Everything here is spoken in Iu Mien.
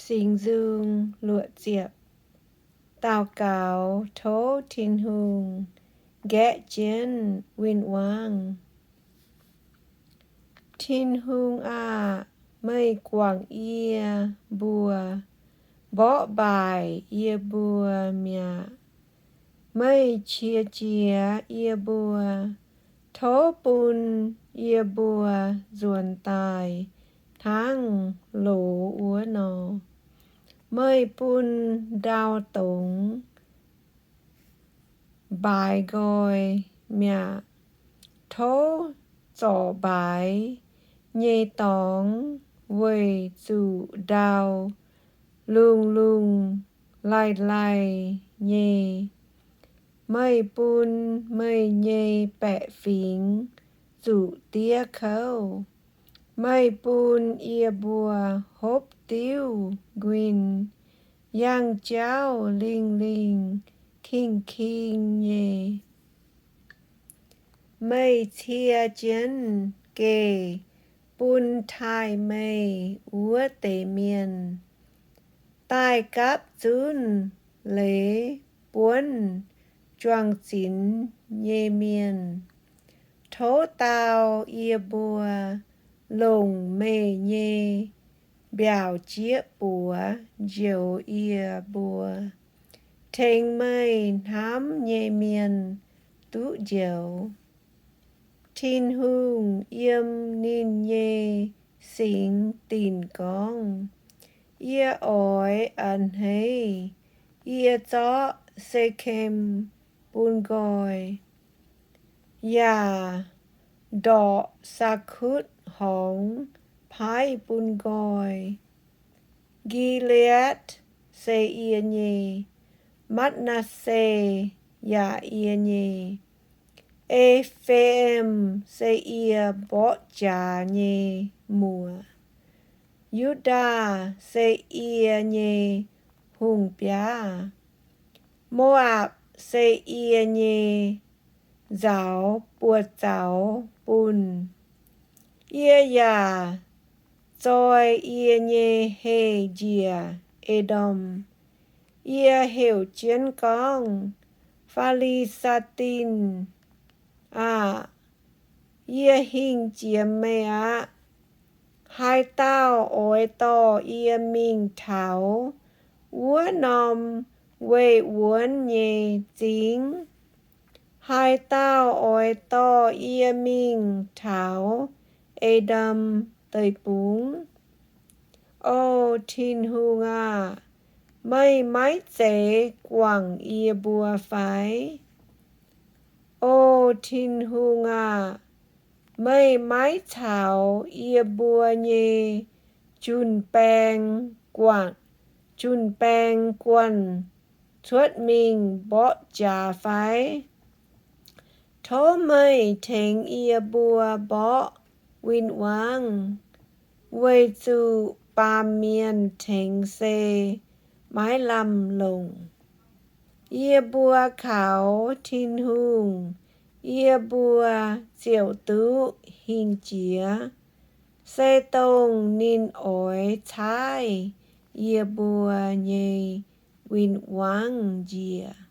Singx Nzung Luoqc Ziepc. Daux gaux tov Tin-Hungh nqaeqv jienv win-wangv. Tin-Hungh aah! Meih guangc yie mbuo, mborqv mbaaic yie mbuo mi'aqv. Meih qiex jiez yie mbuo, tov bun yie mbuo nzuonx daaih hnangv loz wuov nor. Meih bun ndau dongz mbaaix nqoi mi'aqv. Tov zorc mbaaix nyei dorngx weic zuqc ndau lungh lungh laih laih nyei. Meih bun meih nyei baeqc fingx zuqc diev kouv. Meih bun yie mbuo hopv diuv nquin, yangh jauv lingh lingh king-king nyei. Meih cie jienv geh bun taaih meih wuov deix mienh, daaih gapv zunv leiz buonv juang-zinx nyei mienh. Tov dau yie mbuo longc meih nyei mbiaauc jieqv buoz njoux yie mbuo, tengx meih hnamv nyei mienh duqv njoux. Tin-Hungh yiem ninh nyei singx dinc gorngv, Yie oix a'hneiv yie zorqv Sekem bun nqoi, yaac ndorqc Sakutv Horngz paaiv bun nqoi. Gi^le^aatc se yie nyei, Matv^naa^se yaac yie nyei. E^fe^im se yie mborqv jaax nyei muoc. Yu^ndaa se yie nyei hungh biaav. Mo^apc se yie nyei nzaaux buoz-zaux bunh. Yie yaac zoi yie nyei heh njiec E^ndom. Yie heuc jienv gorngv, Fi^li^saa^din aah! Yie hingh jiex meih aqv. Haaix dauh oix dorh yie mingh taux wuov norm weih wuonv nyei zingv? Haaix dauh oix dorh yie mingh taux E^ndom Deic-Bung? O Tin-Hungh aah! Meih maiv zeiz guangc yie mbuo fai? O Tin-Hungh aah! Meih maiv caux yie mbuo nyei jun-baeng guangc, jun-baeng guanh cuotv mingh mborqv jaax fai? Tov meih tengx yie mbuo mborqv win-wangv, weic zuqc baamh mienh tengx se maiv lamh longc. Yie mbuo kaux Tin-Hungh, yie mbuo ziouc duqv hingh jiex, se dongh ninh oix caaiv yie mbuo nyei win-wangv njiec.